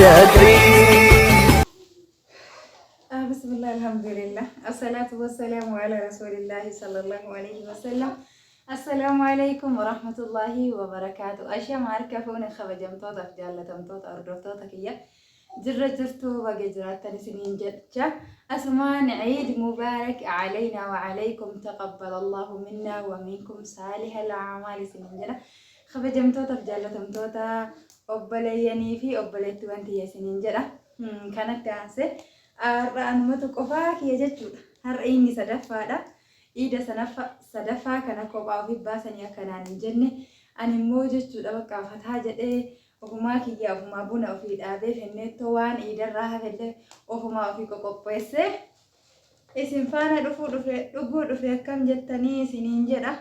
تدري. Bismillah, alhamdulillah, assalatu wassalamu ala rasulillahi sallallahu alayhi wasallam. Assalaamu alaikum warahmatullahi wabarakaatu. Ashama harka fuune, kabajamtootaaf jaallatamtoota hordoftoota kiyya. Jirra jirtu? Baga jiraattan isiniin jecha. Asumaan Eid Mubarak alaynaa wa alaykum, taqabbal Allahu minna wa minkum saalihal a'maal isiniin jedha. Kabajamtootaaf jaallatamtoota obboleeyyanii fi obboleettiiwwan tiyya isiniin jedha. Kanatti aansee har'a anumatu qofaa kiyya jechuudha. Har'a inni sadaffaadha. Iida sadaffaa kana kophaa ofii baasanii akkanaan hin jenne, ani immoo jechuudha bakka fataa jedhee ofumaa kiyya ofumaa buna ofii dhaabee fenneettoo waan iidarraa hafellee ofumaa ofii qoqopheessee isin faana dhufuu dhufe, dhuguu dhufe. Akkam jettanii isiniin jedha.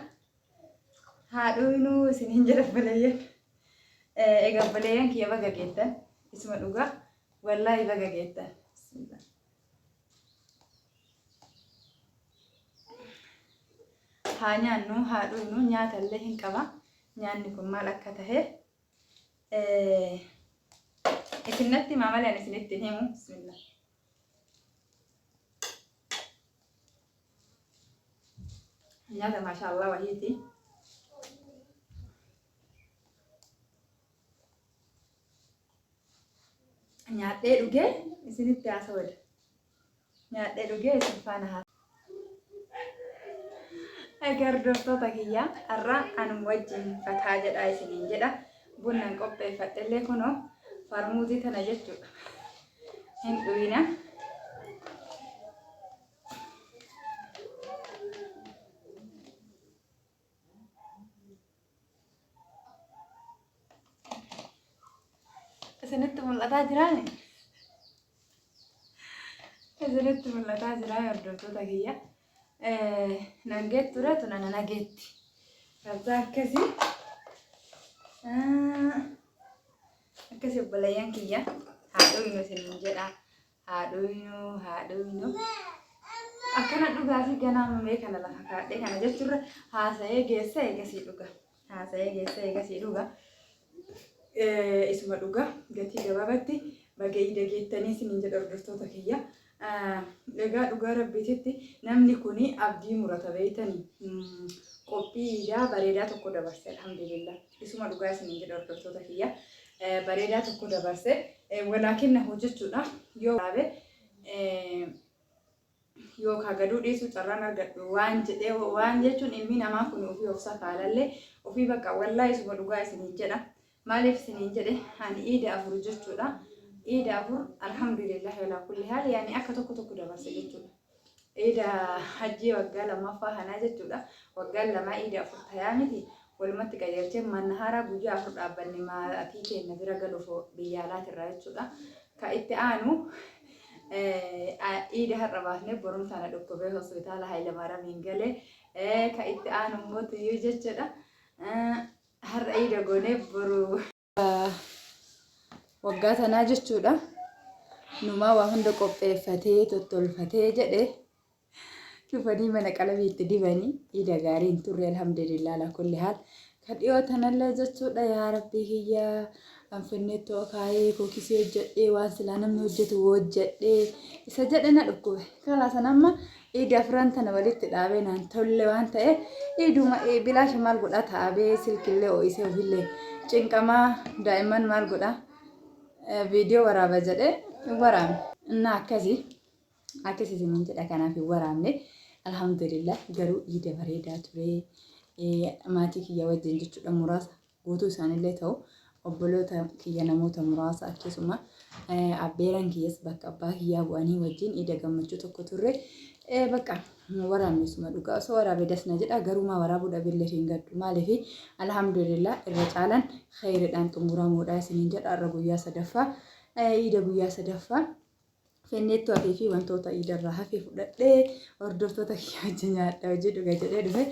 Haa dhuynuu isiniin jedha obboleeyyan. Egaa obboleeyyan kiyya, baga geettan. Isuma dhugaa, wallaahi baga geettan. Bismillah. Haa nyaannu, haa dhuynu, nyaata illee hin qaba. Nyaanni kun maal akka tahe isin natti himaa malee ani isinitti hin himu. Bismillah. Nyaata maashaallah wahiiti. Nyaadhee dhugee isinitti haasawada. Nyaadhee dhugee isin faana haasa. Egaa hordoftoota kiyya, har'a anuma wajjin fataa jedhaa isiniin jedha. Bunnan qopheeffadhellee kunoo farmuuzii tana jechuudha. Hin dhuyina. Isinitti mul'ataa jiraani? Isinitti mul'ataa jira hordoftoota kiyya. Nangeet ture tuna nanageetti. Kabza akkasii. Akkasii obboleeyyan kiyya. Haa dhuynu isiniin jedha. Haa dhuynu, haa dhuynu. Akkana dhugaa fi ganaa mamee kana lafa kaadhee kana jechuurra haasa'ee geessee eegasii dhuga. Haasa'ee geessee eegasii dhuga. Isuma dhuga, gatii gabaabatti baga iida geettanii isiniin jedha hordoftoota kiyya. Egaa dhugaa rabbiititti namni kun abdii murata beeytanii, qophii iidaa bareedaa tokko dabarse, alhamdulillah. Isuma dhugaa isiniin jedha hordoftoota kiyya. Bareedaa tokko dabarse, walaakinna hojjechuudha yoo dhaabe yookaan gaduu dhiisuu carraan argadhu waan jedhee, waan jechuun ilmi namaa kun ofii of safaalallee ofii bakka. Wallaahi isuma dhugaa isiniin jedha. Maaliif isiniin jedhe, ani iida 4 jechuudha. Iida 4 alhamdulillah alaa kulli haal, yaani akka tokko tokko dabarse jechuudha. Iida hajjii waggaa lammaffaa kanaa jechuudha. Waggaan lamaa iida 4 tayaa miti. Walumatti qajeelchee mana haaraa guyyaa 4 dhaabbanne maatii keenya bira galuuf biyya alaatirraa jechuudha. Ka itti aanu iida har'a baafnee borum tana dhukkubee hospitaala Hayilamaaramiin galee, ka itti aanu immoo tuyyuu jechuudha. Har'a iida goonee boru waggaa tanaa jechuudha. Numaa waa hunda qopheeffatee tottolfatee jedhe dhufanii mana qalamii itti dibanii iida gaarii hin turre, alhamdulillah ala kulli haal. Ka dhiyoo tanallee jechuudha, yaa rabbii kiyya, anfinneettoo akaayee kookisii hojjedhee, waan silaa namni hojjetu hojjedhee isa jedhe na dhukkube. Kalaasan amma iida afran tana walitti dhaabee naan tolle waan ta'e, iiduma bilaasha maal godhaa taa'abee silkillee ho'isee ofillee cinqamaa, daa'imman maal godhaa viidiyoo waraaba jedhee hin waraabne. Innaa akkasii akkasii isiniin jedha, kanaaf hin waraabne. Alhamdulillah, garuu iida bareedaa ture. Maatii kiyya wajjin jechuudha, muraasa guutuu isaanillee ta'u, obboloota kiyya namoota muraasa, akkasuma abbeeran kiyyas bakka abbaa kiyyaa bu'anii wajjin iida gammachuu tokko turre. Bakka waraabne, suma dhugaa osoo waraabee dasna jedha, garuu maa waraabuu dhabillee hin gaddu. Maaliif, alhamdulillah, irra caalan kheyridhaan xumuramuudha isiniin jedha. Har'a guyyaa sadaffaa, iida guyyaa sadaffaa, fenneettuu hafee fi wantoota iidarraa hafe fudhadhee hordoftoota kiyya wajjin nyaadha, hojii dhuga jedhee dhufe.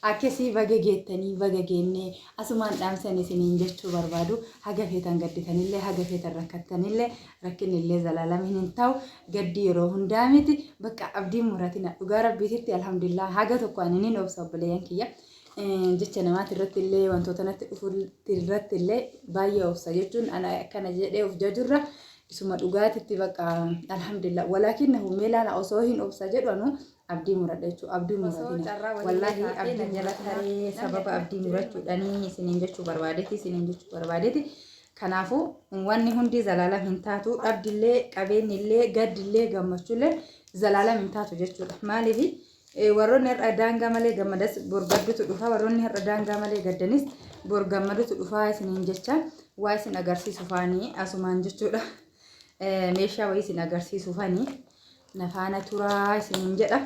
Akkasii baga geettanii, baga geennee. Asumaan dhaamsan isiniin jechuu barbaadu, haga feetan gadditanillee, haga feetan rakkattanillee, rakkinni zalaalamiin hin ta'u, gaddi yeroo hundaa miti. Bakka abdiin muratina, dhugaa rabbiititti alhamdulillah, haga tokko ani nin obsa obboleeyyan kiyya. Jecha namaati irratti illee, wantoota natti dhufu irratti illee baay'ee obsa jechuun ana akkana jedhee of jajurra Isuma dhugaatitti bakka alhamdulillah. Walaakinnahu mee laala osoo hin obsa jedhu anu abdii muradha jechuudha. Abdii muratina. Wallaahi abdii jala taree sababa abdii murachuudhanii isiniin jechuu barbaadeeti isiniin jechuu barbaadeeti. Kanaafuu wanni hundi zalaalam hin taatu. Dhabdillee qabeenyillee gaddillee gammachuullee zalaalam hin taatu jechuudha. Maaliif warroonni har'a daangaa malee gammadas bor gaddutu dhufa. Warroonni har'a daangaa malee gaddanis bor gammadutu dhufa isiniin jecha waa isin agarsiisu faanii asumaan jechuudha. Meeshaa wayii isin agarsiisu faanii na faana turaa isiniin jedha.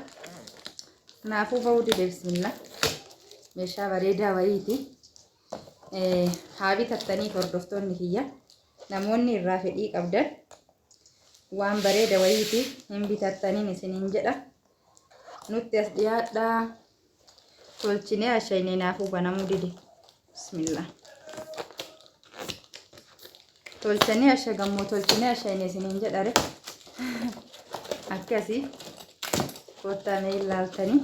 Kanaafuu bahuu dide bismillah. Meeshaa bareedaa wayiiti. Haa bitattanii hordoftoonni kiyya. Namoonni irraa fedhii qabdan waan bareeda wayiiti hin bitattaniin isiniin jedha. Nutti as dhiyaadhaa. Tolchinee ashaynee naafuu banamuu dide. Bismillah. Tolchanii ashagammoo tolchinee ashaynee isiniin jedhare. Akkasii. Kottaa mee ilaaltanii.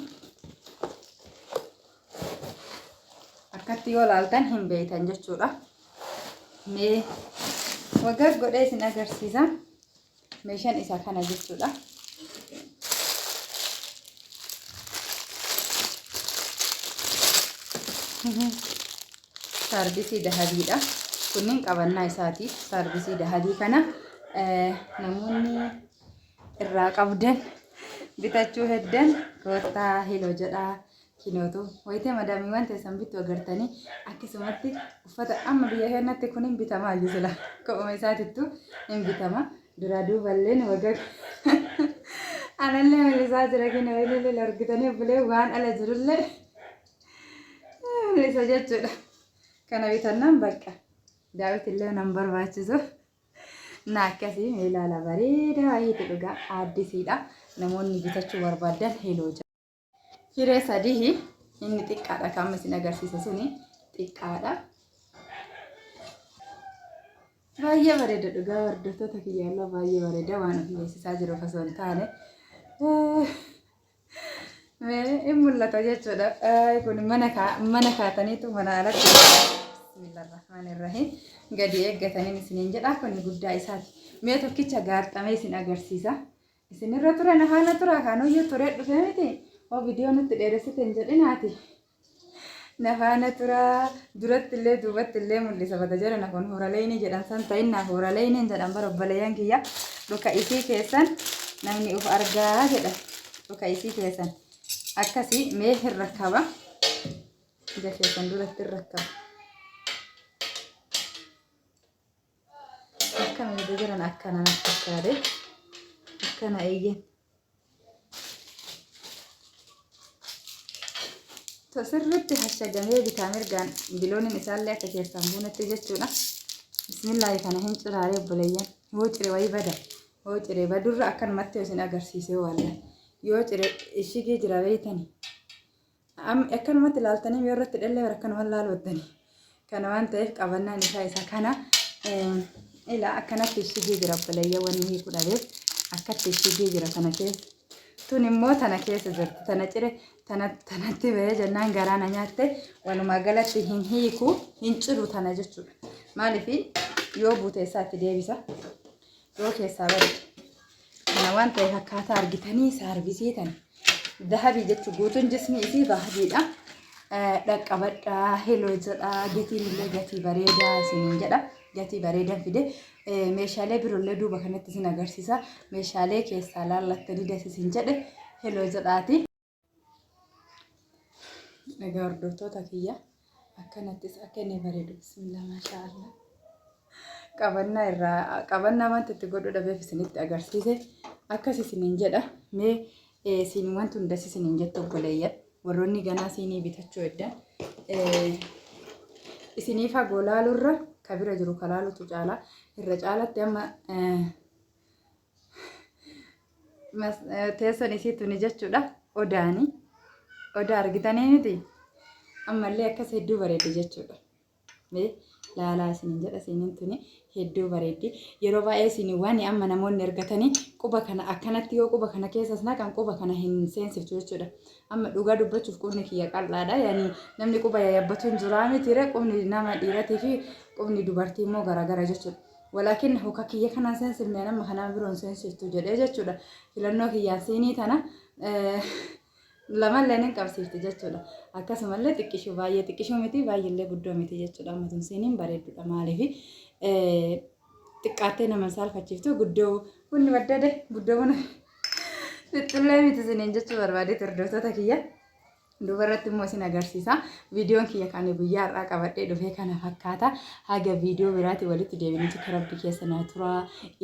Akkatti yoo laaltan hin beeytan jechuudha. Mee waggaa godhee isin agarsiisa. Meeshaan isa kana jechuudha. Saarbisii dahabiidha. Kunniin qabannaa isaati. Saarbisii dahabii kana namoonni irraa qabdan bitachuu heddan koottaa hiloo jedhaa kinootu wayitee madaamiiwwan teessan bittu agartanii akkasumatti uffata amma biyya keenyatti kun hin bitamaa iyyuu sila kophuma isaatittu hin bitama duraa duuballeen wagag anallee mul'isaa jira kinoo illee argitanii obbolee waan ala jirullee mul'isa jechuudha kana bitannaan bakka daawit illee nan barbaachisu. Na akkasii mee ilaala bareedaa wayiiti dhugaa aaddisiidha. Namoonni bitachuu barbaadan heloo jedha. Firee sadihi inni xiqqaadha kan amma isin agarsiise suni xiqqaadha. Baay'ee bareeda dhugaa hordoftoota kiyyaallaa baay'ee bareeda waan ofii beeksisaa jiruuf osoo hin taane. Mee in mul'ata jechuudha. Kun mana mana kaataniitu mana alatti Bismillahirrahmanirrahiim gadi eeggataniin isiniin jedha. Kun guddaa isaati. Mee tokkicha gaarxamee isin agarsiisa. Isinirra ture na faana tura kanuyyuu ture dhufe miti. Hoo viidiyoo nutti dheeressite hin jedhinaati. Na faana tura duratti illee duubatti illee mul'isa bata jara na kun hooraleeyni jedhan san ta'innaa hooraleeyni jedhan bara obboleeyyan kiyya dhuka isii keessan namni uf argaa jedha dhuka isii keessan akkasii mee hin rakkaba ija keessan duratti hin rakkaba akkana bata jiran akkana na fakkaate akkana eeyyen Sirriitti hashagamee bitaa mirgaan bilooniin isaallee akka keessaan buunetti jechuudha. Bismillaahi kana hin ciraaree obboleeyyan. Yoo cire wayii bada. Yoo cire badurra akkanumatti yoo isin agarsiisee wallahi. Yoo cire ishigii jira beeytani. Akkanumatti ilaaltanii yoo irratti dhallee bara akkanuma laaluuttani. Kana waan ta'eef qabannaan isaa isa kana. Ilaa akkanatti ishigii jira obboleeyyan wanni hiiku dhabeef akkatti ishigii jira kana keessa. Tun immoo tana keessa jirti. Tana cire tana tanatti bahee jennaan garaa na nyaatte walumaa galatti hin hiiku hin ciru tana jechuudha. Maaliif yoo buute isaatti deebisa yoo keessaa bade. Kana waan ta'eef akkaataa argitanii saarvisii tana. Dahabii jechuun guutuun jismi isii dahabiidha. Dhaqqabadhaa heloo jedha gatiin illee gatii bareedaa isiniin jedha. Gatii bareedan fide meeshaalee biroollee duuba kanatti isin agarsiisa. Meeshaalee keessaa laallattanii das isin jedhe heloo jedhaati. Egaa hordoftoota kiyya akkanattis akka inni bareedu bismillah maashaa Allah. Qabannaa irraa qabannaa wanta itti godhu dhabeef isinitti agarsiise akkas isiniin jedha mee siin wanti hundas isiniin jettu obboleeyyan warroonni ganaa siinii bitachuu eddan isinii fagoo laalurra ka bira jiru ka laalutu caala irra caalatti amma Teessoon isii tuni jechuudha odaani. Odaa argitanii miti ammallee akkas hedduu bareeddi jechuudha. Mee laalaa isiniin jedha siiniin tuni hedduu bareeddi. Yeroo baay'ee isin waan amma namoonni argatanii quba kana akkanatti yoo quba kana keessas naqan quba kana hin seensiftu jechuudha. Amma dhugaa dubbachuuf qubni kiyya qal'aadha. Yani namni quba yayyabbatu hin jiraa miti qubni nama dhiiratii fi qubni dubartii immoo garaagara jechuudha. Walaakin hoka kiyya kanaan seensifne nama kanaan biroon seensiftu jedhee jechuudha. Filannoo kiyyaan siinii tana lamallee nin qabsiifti jechuudha. Akkasumallee xiqqishuu baay'ee xiqqishuu miti baay'eellee guddoo miti jechuudha. Amma tun siiniin bareedduudha maaliifi xiqqaattee nama saalfachiiftu guddoo bunni baddade guddoo buna fixxullee miti isiniin jechuu barbaadeetu hordoftoota kiyya. Dubarratti immoo isin agarsiisa. Viidiyoon kiyya kan guyyaa har'aa qabadhee dhufee kana fakkaata. Haga viidiyoo biraatti walitti deebinutti ka rabbi keessa naa tura.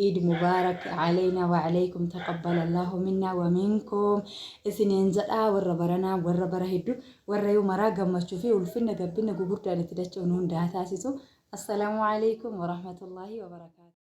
Iid mubaarak aleynaa wa aleykum taqabbalallahu minnaa wa minkum. Isiniin jedhaa warra baranaa warra bara hedduu warra yoo maraa gammachuu fi ulfinna gabbinna gugurdaan itti dacha'u nu hundaa taasisu. Assalaamu aleykum wa rahmatullahi wa barakaatu.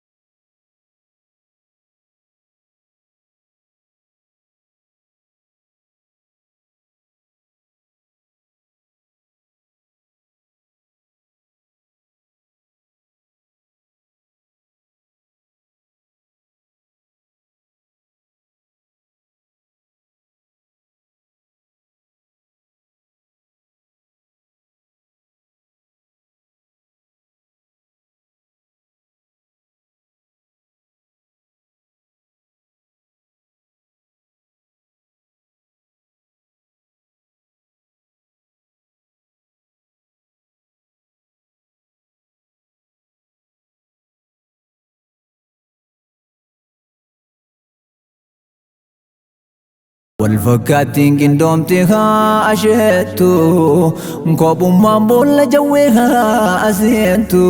Wal fakkaattiin qindoomti haa asheettu, kophummaan boolla jawwee haa aseentu.